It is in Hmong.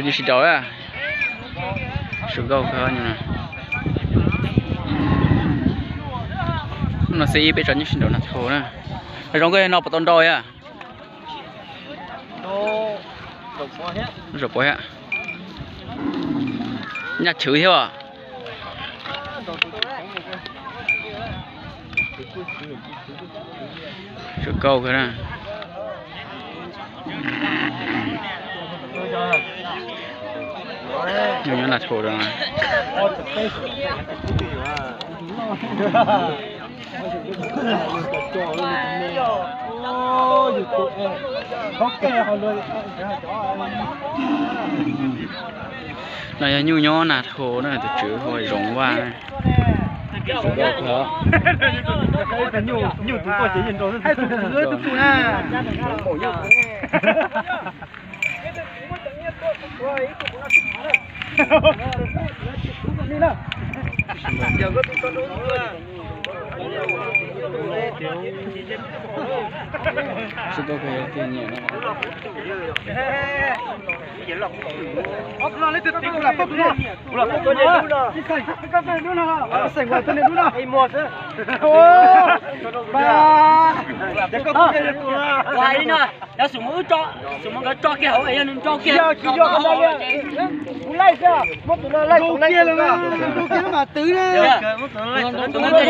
Nyuj sib nraus, sub nkauj kawg. Hnub no xib ib peb tso nyuj sib nraus na thaum na. Zoo nkauj no puas tau nrau yam? Zaum pov thiab. Nyaj chwv thiab os. Sub nkauj kawg na. Nyuj nyob na thaum na. No yog nyuj nyob na thaum na, tus tswv hu Zoov Vaj na. Ua li no, yog xum mus wb tso, xum mus nkawd tso kiag hauv es yog nws nrau kiag. Kuv laij xwb, muab tus no laij, tus laij kiag mas twv na.